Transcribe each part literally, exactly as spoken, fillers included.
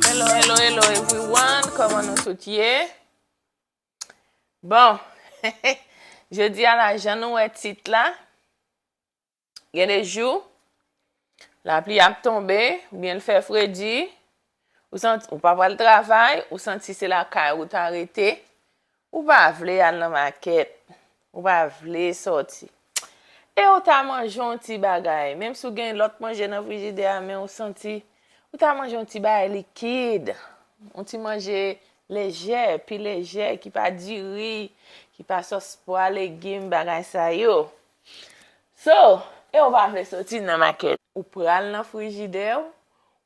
Hello, hello, hello everyone. Kòman nou tout ye? Bon, jodi a la, jan nou wè tit la, gen de jou, lapli ap tonbe, oubyen l fè fredi, ou santi, ou pa pral travay, ou santi se lakay ou ta rete, ou pa vle al nan makèt, ou pa vle sòti. E ou ta manje yon ti bagay, menm si w gen lòt manje nan frijidè a, men ou santi, ou ta manje yon ti bagay likid, yon ti manje lejè, pi lejè, ki pa diri, ki pa sòs pwa, legim, bagay sa yo. So, e ou pa vle soti nan makèt. Ou pral nan frijidè w,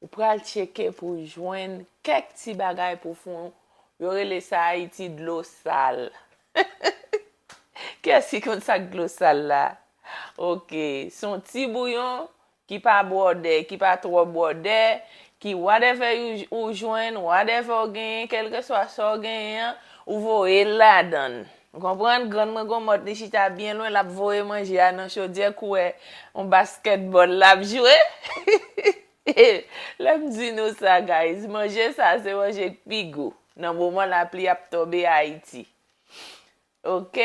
ou pral tcheke pou w jwenn kèk ti bagay pou fon. Yo rele sa Ayiti dlo sal. Kiyès ki konn sa k dlo sal la? Ok, se yon ti bouyon ki pa bwòdè, ki pa twò bwòdè, ki whatever you, ou jwenn, whatever w genyen, kèlkeswa sa w genyen an, ou voye l ladan l. Ou konprann? Grann mwen gon mòd, li chita byen lwen, l ap voye manje a nan chodyè, kou wè yon baskètbòl l ap jwe. Lè m di nou sa, guys, manje sa se manje k pi gou nan moman lapli ap tonbe Ayiti. Ok?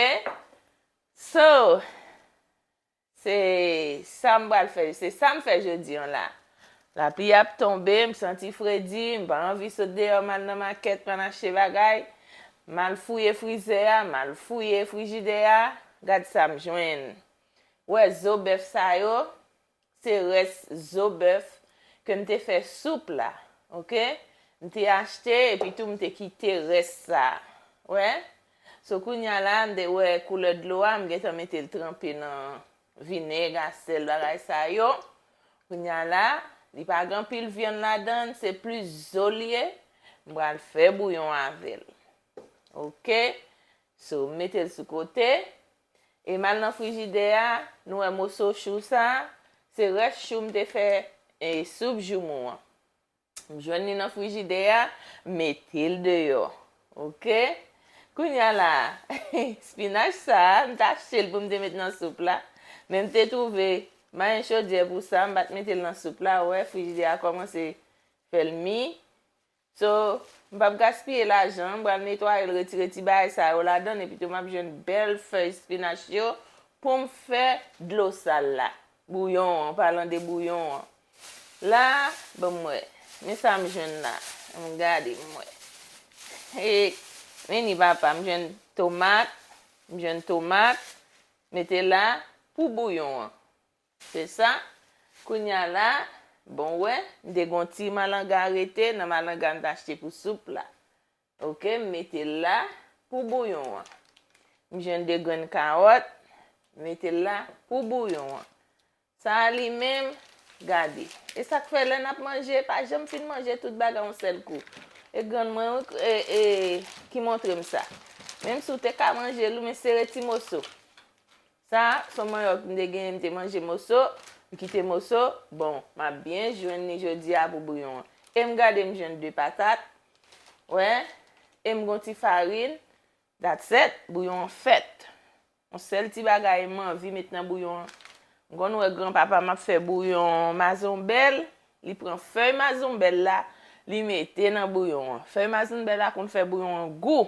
So, se sa m pral fè, se sa m fè jodi an la. Lapli ap tonbe, m santi fredi, m pa anvi sot deyò m al nan makèt, m al achte bagay. M al fouye frizè a, m al fouye frijidè a, gad sa m jwenn. Wè zo bèf sa yo, se rès zo bèf ke m te fè soup la, ok? M te achte epi tou m te kite rès sa, wè? So kounye a la, m te wè koulè dlo a, m gentan mete l tranpe nan vinèg a sèl, bagay sa yo. Kounye a la, li pa gen anpil vyann ladan l, se plis zo l ye. M pral fè bouyon avè l. Ok? So, m mete l sou kote. E m al nan frijidè a, nou wè moso chou sa, se rès chou m te fè, e, soup joumou an. M jwenn li nan frijidè a, m mete l deyò. Ok? Kounye a la, spinach sa, m t achte l pou m te met nan soup la. Men m te twouve, m pa gen chodyè pou sa, m pa t mete l nan soup la. Ou wè, frijidè a kòmanse fè l mi. So, m p ap gaspiye lajan, m pral netwaye l, retire ti bagay sa yo ladan l, epi tou m ap jwenn bèl fèy spinach yo pou m fè dlo sal la. Bouyon an, palan de bouyon an. La, ban m wè. Men sa m jwenn la. Ann gade m wè. E, men ni papa, m jwenn tomat, m jwenn tomat, mete la pou bouyon an. Se sa. Kounye a la, bon, wè, m te gon ti malanga rete nan malanga m t achte pou soup la. Ok, m mete l la pou bouyon an. M jwenn de grenn kawòt, m mete l la pou bouyon an. Sa a li menm, gade. E sa k fè lè n ap manje, pa janm fin manje tout bagay yon sèl kou. E grann mwen, wi, e, e, ki montre m sa. Menm si w te ka manje l, men sere ti moso. Sa, se yon manyòk m te genyen, m te manje moso, m kite moso. Bon, m ap byen jwenn li jodi a pou bouyon an. E m gade m jwenn de patat, wè, e m gon ti farin, that's it, bouyon an fèt. Yon sèl ti bagay m anvi met nan bouyon an. M konn wè granpapa m ap fè bouyon mazonbèl, li pran fèy mazonbèl la, li mete nan bouyon an. Fèy mazonbèl la konn fè bouyon an gou.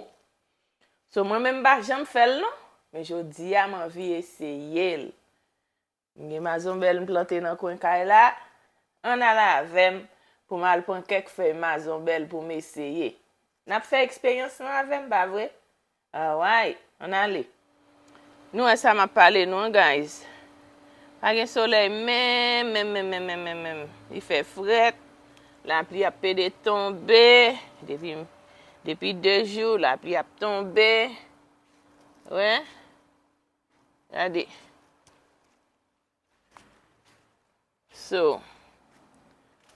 So, mwen menm m pa janm fè l non, men jodi a m anvi eseye l. M gen mazonbèl m plante nan kwen kay la, ann al avè m pou m al pran kèk fèy mazonbèl pou m eseye. N ap fè eksperyans lan avè m, pa vre? Alright, ann ale. Nou wè sa m ap pale nou an, guys. Pa gen solèy menm, menm, menm. Li fè frèt. Lapli ap pede tonbe. Depi, depi de jou, lapli ap tonbe. Wè. Gade. So,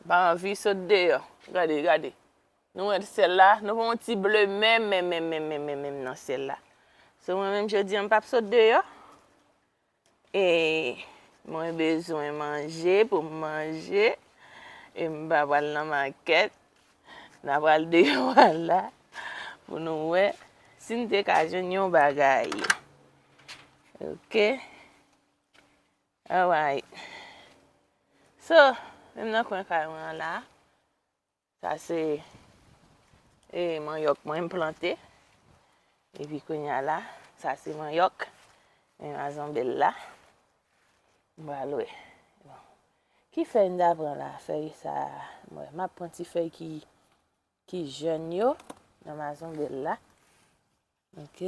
m pa anvi sot deyò. Gade, gade. Nou wè syèl la, nou wè yon ti ble menm, menm, menm, menm, menm, menm, menm nan syèl la. So, mwen menm jodi a, m p ap sot deyò. E mwen bezwen manje pou m manje. E m pa pral nan makèt. N a pral deyò a la pou nou wè si n te ka jwenn yon bagay. Ok. Alright. So, menm nan kwen kay mwen an la. Sa se, e, manyòk mwen m plante. Epi kounye a la, sa se manyòk. Men mazanbèl la. M pral wè. Bon. Ki fèy m ta pran la? Fèy sa a. Mwen, m ap pran ti fèy ki, ki jèn yo nan mazanbèl la. Ok.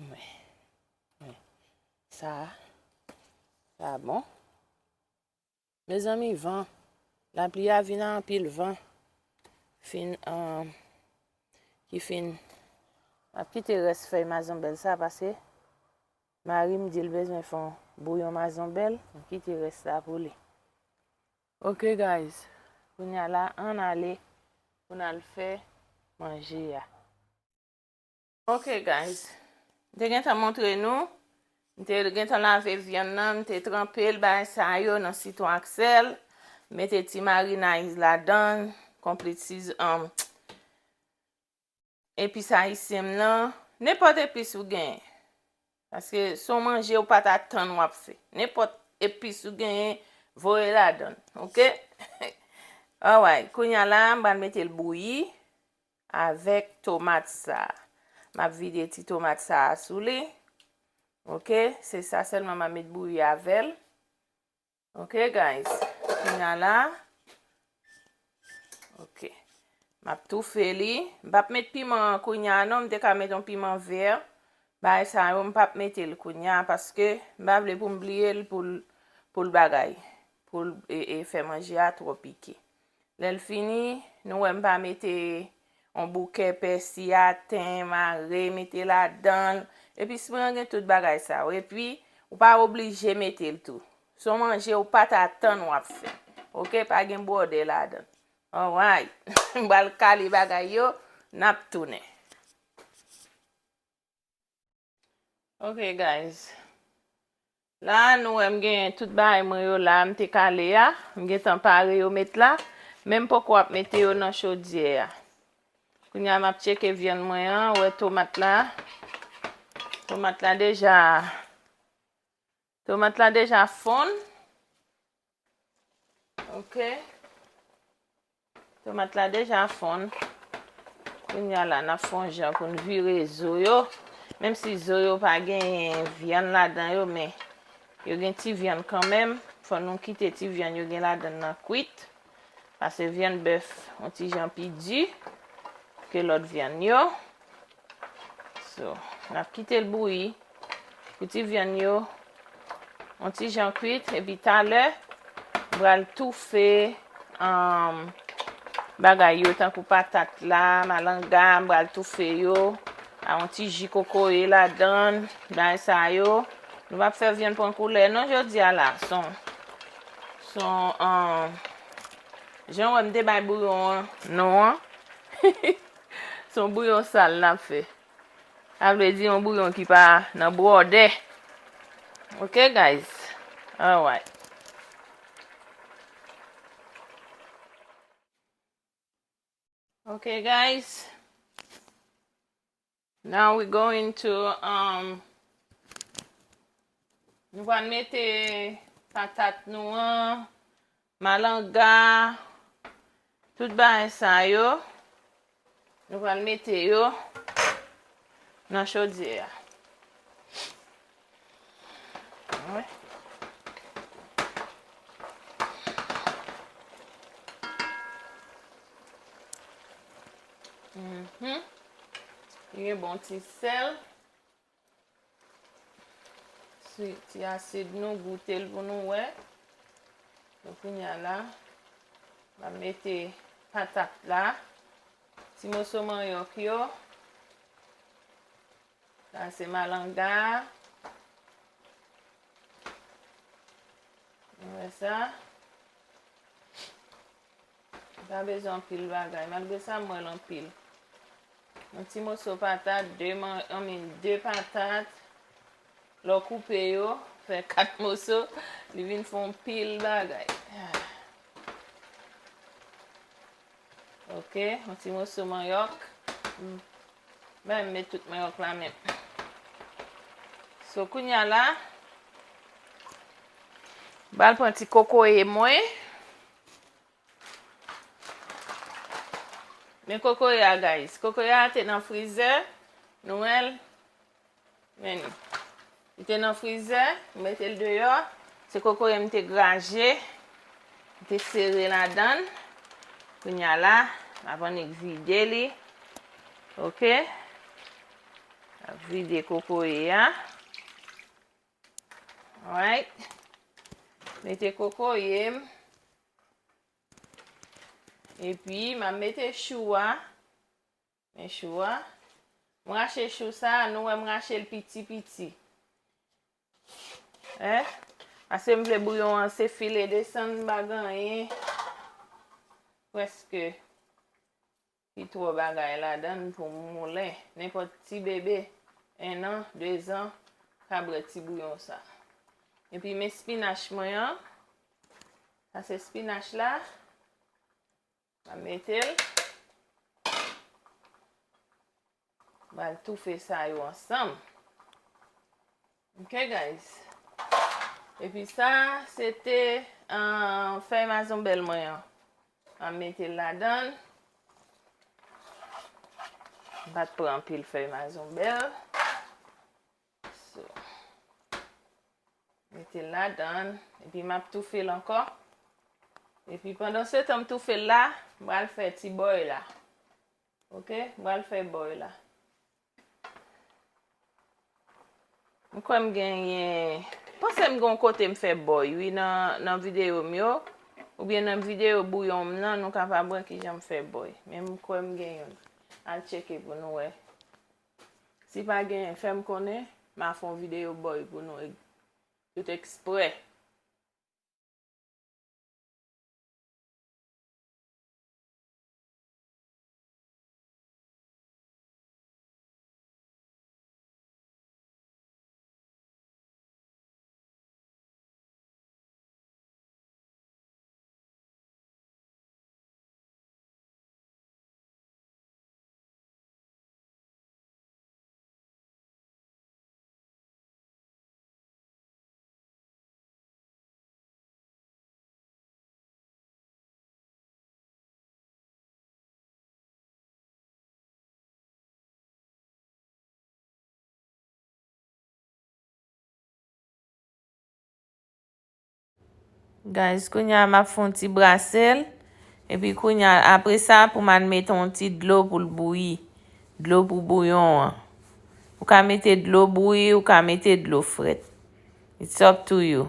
Mwen. Mwen. Sa a. Sa a bon. Mezanmi, van. Lapli a vin a anpil van. Fin, um, ki fin. M ap kite rès fèy mazanbèl sa paske mari m di l bezwen fè yon bouyon mazanbèl. M kite rès la pou li. Ok, guys. Kounye a la, ann ale pou n al fè manje a. Ok, guys. M te gentan montre nou. M te gentan lave vyann nan, m te tranpe l, bagay sa yo nan sitwon ak sèl. Mete ti marinay ladan, konplit siz-, um, epis ayisyen m nan. Nenpòt epis ou genyen. Paske se yon manje ou pa t atann w ap fè. Nenpòt epis ou genyen, voye ladan. Ok? Alright. Kounye a la, m pral mete l bouyi avèk tomat sa a. M ap vide ti tomat sa a sou li. Ok, se sa sèlman m ap met bouyi avè l. Ok, guys. Kounye a la. Ok. M ap toufe li. M p ap met piman kounye a non, m te ka met yon piman vè. Bagay sa yo, m p ap mete l kounye a paske m pa vle pou m bliye l pou l, pou l bagay. Pou l, e, e, fè manje a twò pike. Lè l fini, nou wè m pa mete yon bouke pèsi a, ten, mare, mete ladan l. Epi sipan an gen tout bagay sa yo. Epi, ou pa oblije mete l tou. Se yon manje ou pa t atann w ap fè. Ok, pa gen bwòdè ladan l. Alright. M pral kale bagay yo, n ap tounen. Ok, guys. La, nou wè m gen tout bagay mwen yo la, m te kale a. M gentan pare yo met la. Men m poko ap mete yo nan chodyè a. Kounye a, m ap tcheke vyann mwen an, wè tomat la. Tomat la deja, tomat la deja fonn. Ok. Tomat la deja fonn. Kounye a la, n ap fè yon jan pou n vire zo yo. Menm si zo yo pa gen vyann ladan yo, men yo gen ti vyann kanmenm. Fò nou kite ti vyann yo gen ladan nan kwit. Paske vyann bèf yon ti jan pi di ke lòt vyann yo. So, n ap kite l bouyi pou ti vyann yo yon ti jan kwit, epi talè, m pral toufe, um, bagay yo, tankou patat la, malanga, m pral toufe yo, a yon ti ji kokoye ladan l, bagay sa yo. Nou p ap fè vyann pran koulè non jodi a la. Son, son, um, jan w wè m te bay bouyon an non an. Se yon bouyon sal n ap fè. Sa vle di yon bouyon ki pa nan bwòdè. Ok, guys? Alright. Ok, guys. Now we going to, um, nou pral mete patat nou an, malanga, tout bagay sa yo. Nou pral mete yo nan chodyè a. Wi. Mhm. Li gen bon ti sèl. Ti, ti asid nou, goute l pou nou wè. Donk, kounye a la, m ap mete patat la, ti moso manyòk yo. Sa se malanga. Sa, m pa bezwen anpil bagay. Malgre sa, m wè l anpil. Yon ti moso patat, de man, I mean, de patat. Lè w koupe yo, fè kat moso, li vin fè yon pil bagay. Ok, yon ti moso manyòk. M, men m met tout manyòk la menm. So, kounye a la, m pral pran ti kokoye mwen. Men kokoye a, guys. Kokoye a te nan frizè. Nou wè l. Men li. Li te nan frizè. M mete l deyò. Se kokoye m te graje. M te sere ladan l. Kounye a la, m ap annik vide li. Ok. M ap vide kokoye a. Alright. Mete kokoye m. Epi, m ap mete chou a. Men chou a. M rache chou sa, nou wè m rache l piti piti. Hein? Paske m vle bouyon an se file desann, m pa gen anyen. Prèske. Ki twò bagay ladan l pou moulen. Nenpòt ti bebe, en an, de zan, ka bwè ti bouyon sa. Epi men spinach mwen an. Sa se spinach la. M a mete l. M al toufe sa yo ansanm. Ok, guys. Epi sa, se te, ah, fèy mazonbèl mwen an. M a mete l ladan l. M pa t pran anpil fèy mazonbèl. So, mete l ladan l. Epi m ap toufe l ankò. Epi pandan se tan m toufe l la, m pral fè ti bòy la. Ok, m pral fè bòy la. M kwè m genyen, panse m gen yon kote m fè bòy, wi, nan, nan videyo m yo, oubyen nan videyo bouyon m nan, nou kapab wè kijan m fè bòy. Men m kwè m gen youn. Al tcheke pou nou wè. Si pa genyen, fè m konnen, m a fè yon videyo bòy pou nou, tout eksprè. Guys, kounye a m ap fè yon ti brase l. Epi kounye a, apre sa, pou m al mete yon ti dlo pou l bouyi. Dlo pou bouyon an. Ou ka mete dlo bouyi, ou ka mete dlo frèt. It's up to you.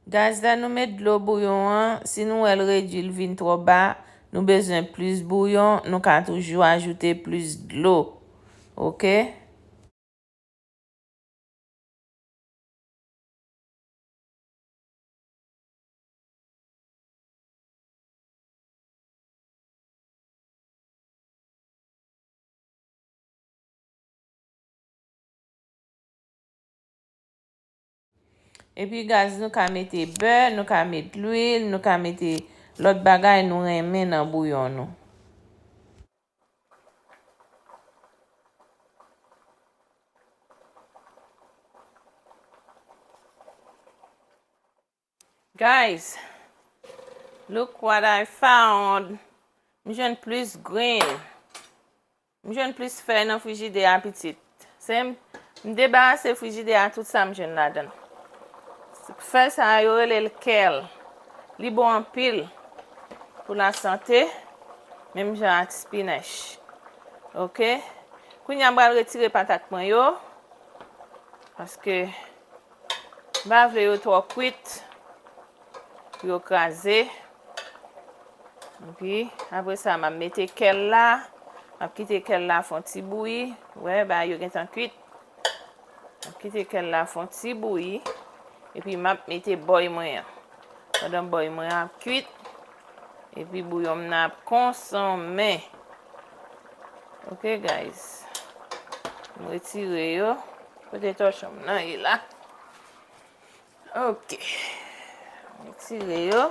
Gaz la, nou met dlo bouyon an, si nou wè l redui, l vin twò ba, nou bezwen plis bouyon, nou ka toujou ajoute plis dlo. Oke? Epi gaz, nou ka mete bè, nou ka met lwil, nou ka mete lòt bagay nou renmen nan bouyon nou. Guys, look what I found. M jwenn plis grenn. M jwenn plis fèy nan frijidè a, pitit. Se m, M debarase frijidè a tout sa m jwenn ladan l. Fèy sa a, yo rele l kèl. Li bon anpil pou lasante, menm jan ak spinach. Oke? Kounye a, m pral retire patat mwen yo, paske m pa vle yo twò kwit pou yo kraze. Epi, apre sa, m ap mete kèl la. M ap kite kèl la fè yon ti bouyi. Wè, bagay yo gentan kwit. M ap kite kèl la fè yon ti bouyi. Epi, m ap mete bòy mwen an. Pandan bòy mwen an ap kwit, epi bouyon m nan ap konsonmen. Ok, guys. M retire yo. Kote tòchon m nan ye la? Ok. Retire yo.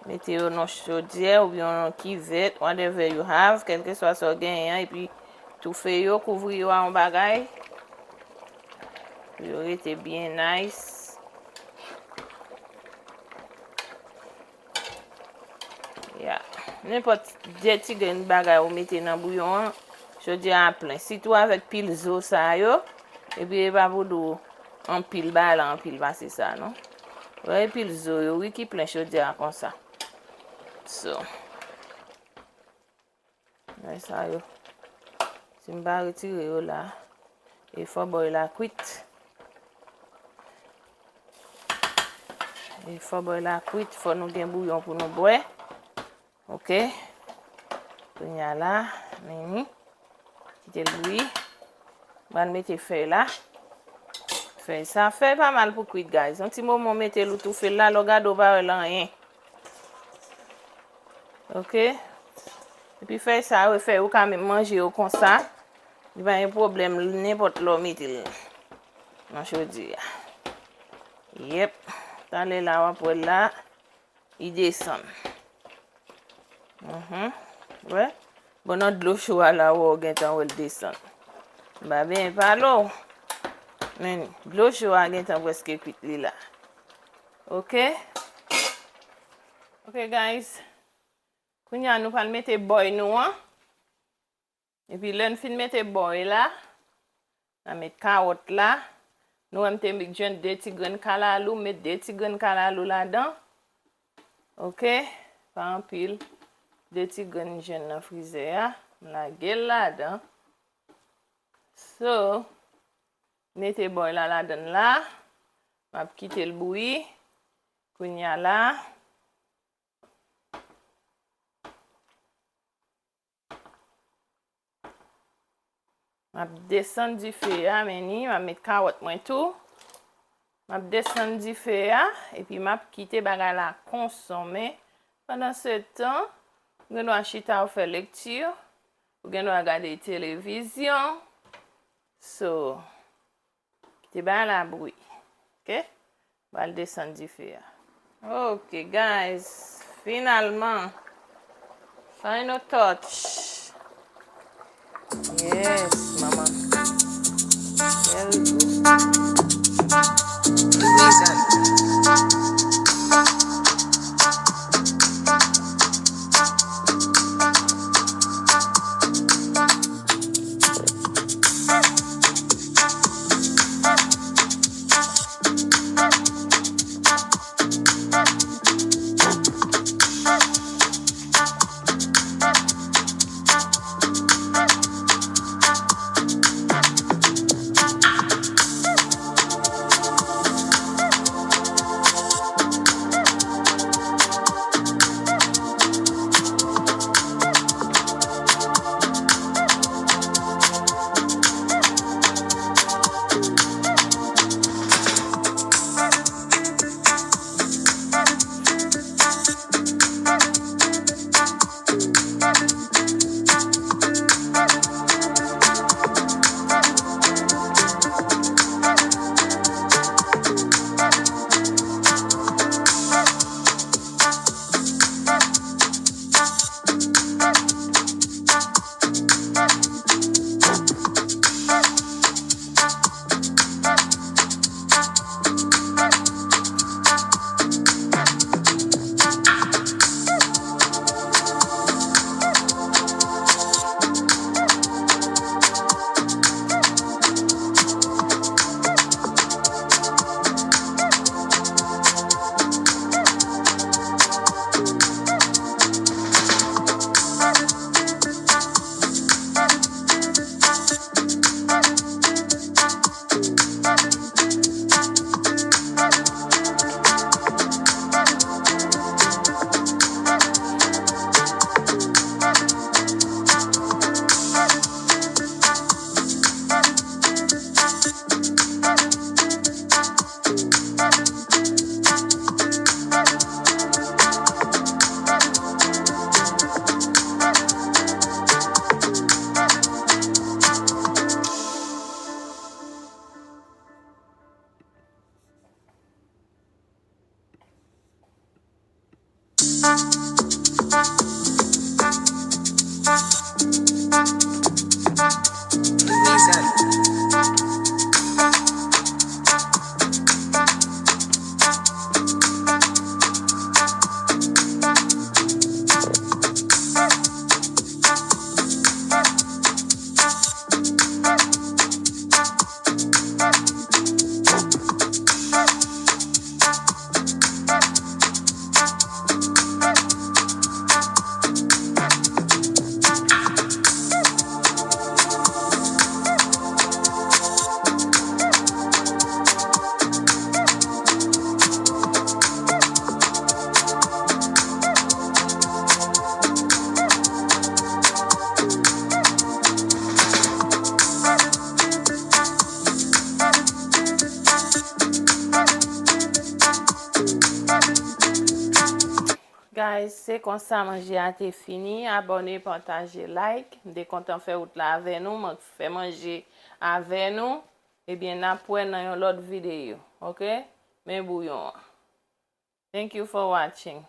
Mete yo nan chodyè oubyen nan kivèt, whatever you have, kèlkeswa sa w genyen an, epi toufe yo, kouvri yo a yon bagay. Pou yo rete byen nice. Ya. Nenpòt de ti grenn bagay ou mete nan bouyon an, chodyè a plen. Sitou avèk pil zo sa yo, epi e pa pou di w anpil bagay la anpil pase sa, non. Wè, e pil zo yo, wi, ki plen chodyè a konsa. So. Wè sa yo. Si m pa retire yo la, e fò bòy la kwit. E fò bòy la kwit, fò nou gen bouyon pou nou bwè. Ok. Kounye a la, meni. Kite l bouyi. M pral mete fèy la. Fèy sa, fèy pa mal pou kwit, guys. Yon ti moman w mete l, ou toufe l la, lè w gade w pa wè l anyen. Ok. Epi fèy sa yo, fèy ou ka menm manje yo konsa. Li pa gen pwoblèm, nenpòt lè w mete l nan chodyè a. Yep. Talè la, w ap wè l la, li desann. Mhm. Wè. Bon, nan dlo cho a la, w gentan wè l desann. M pa byen pale w. Men, dlo cho a gentan prèske kwit li la. Ok? Ok, guys. Kounye a, nou pral mete bòy nou an. Epi, lè n fin mete bòy la, n a met kawòt la. Nou wè m te jwenn de ti grenn kalalou, m met de ti grenn kalalou ladan. Ok? Pa anpil. De ti grenn m jwenn nan frizè a. M lage l ladan. So, mete bòy la ladan l la. M ap kite l bouyi. Kounye a la. M ap desann dife a, men ni, m ap met kawòt mwen tou. M ap desann dife a, epi m ap kite bagay la konsonmen. Pandansetan, ou gen dwa chita ou fè lekti, ou gen dwa gade televizyon. So, kite bagay la bouyi. Ok? Pral desann dife a. Ok, guys. Finalman. Final touch. Yes, mama. There we go. Obrigada. Guys, se konsa manje a te fini. Abòne, pataje, like. M te kontan fè wout la avè nou, man fè manje avè nou. Ebyen, n ap wè nan yon lòt videyo, ok? Men bouyon an. Thank you for watching.